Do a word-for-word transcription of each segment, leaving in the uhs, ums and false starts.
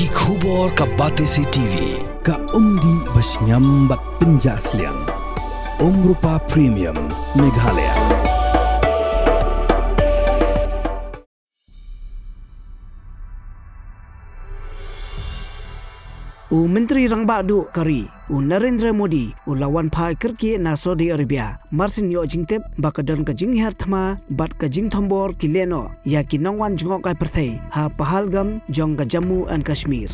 Ki khubor ka Batesi T V, ka umdih ba shngiam bad pynjah sliang. Umrupa Premium, Meghalaya. U Myntri Rangbah Duh ka ri, u Narendra Modi, u la wan phai kyrkieh na Saudi Arabia, mar shen ïoh jingtip ba ka don ka jinghiar thma bad ka jingthombor ki lehnoh ïa ki nongwan jngohkai pyrthei ha Pahalgam jong ka Jammu and Kashmir.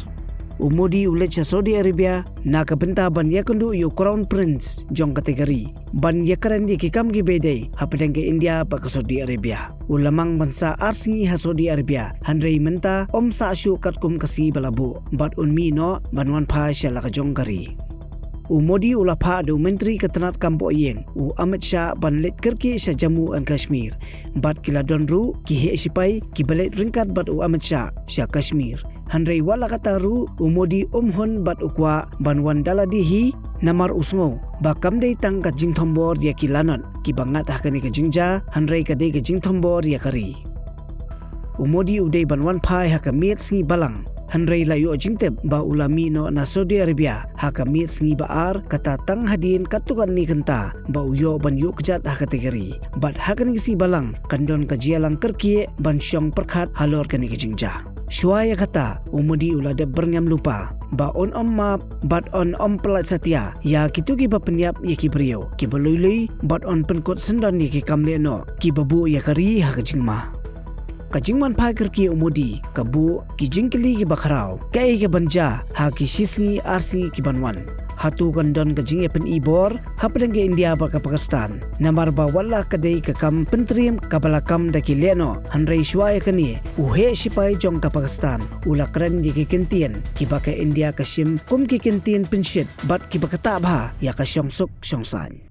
U Modi u leit sha Saudi Arabia na ka bynta ban ïakynduh ïa u Crown Prince jong kata ka ri, ban ïakren ïa ki kam kiba ïadei hapdeng ka India bad ka Saudi Arabia. U la mang ban sah ar sngi ha Saudi Arabia, hynrei mynta um sah shuh katkum ka sngi ba la buh, bad un mih noh ban wan phai sha la ka jong ka ri. U Modi u la phah da u Myntri ka tnat kam poh ïing, u Amit Shah, ban leit kyrkieh sha Jammu and Kashmir, bad ki la don ruh ki heh shipai kiba leit ryngkat bad u Amit Shah sha Kashmir. Hynrei wat la katta ruh, u Modi um hun bad u kwah ban wan da lade hi, namar u sngew ba kam dei tang ka jingthombor ïa ki lanot kiba ngat ha kane ka jingjia, hynrei ka dei ka jingthombor ïa ka ri. U Modi u dei ban wan phai ha ka miet sngi Balang, hynrei la ïoh jingtip ba u la mih noh na Saudi Arabia ha ka miet sngi Ba-ar, kata tang hadien katto katne kynta ba u ïoh ban ïuh kjat ha kata ka ri. Bad ha kane ka sngi Balang kan don ka jingïalang kyrkieh ban shong pyrkhat halor kane ka jingjia. Shuwa ïa kata, u Modi u la dep byrngem lypa ba un ym map bad un ym pyllait satia ïa kito kiba pynïap ïa ki briew kiba lui lui, bad un pynkut syndon ïa ki kam lehnoh kiba buh ïa ka ri ha ka jingma. Ka jingwan phai kyrkieh u Modi ka buh ki jingkylli kiba khraw, kaei kaban jia ha ki shi sngi ar sngi ki ban wan? Hato kan don ka jingïapyni bor hapdeng ka India bad ka Pakistan? Namar ba wat la ka dei ka kam pyntriem kaba la kam da ki lehnoh, hynrei shuwa ïa kane, u heh shipai jong ka Pakistan u la kren ïa ki kyntien kiba ka India ka shim kum ki kyntien pynshit bad kiba ktah bha ïa ka shongsuk shongsaiñ.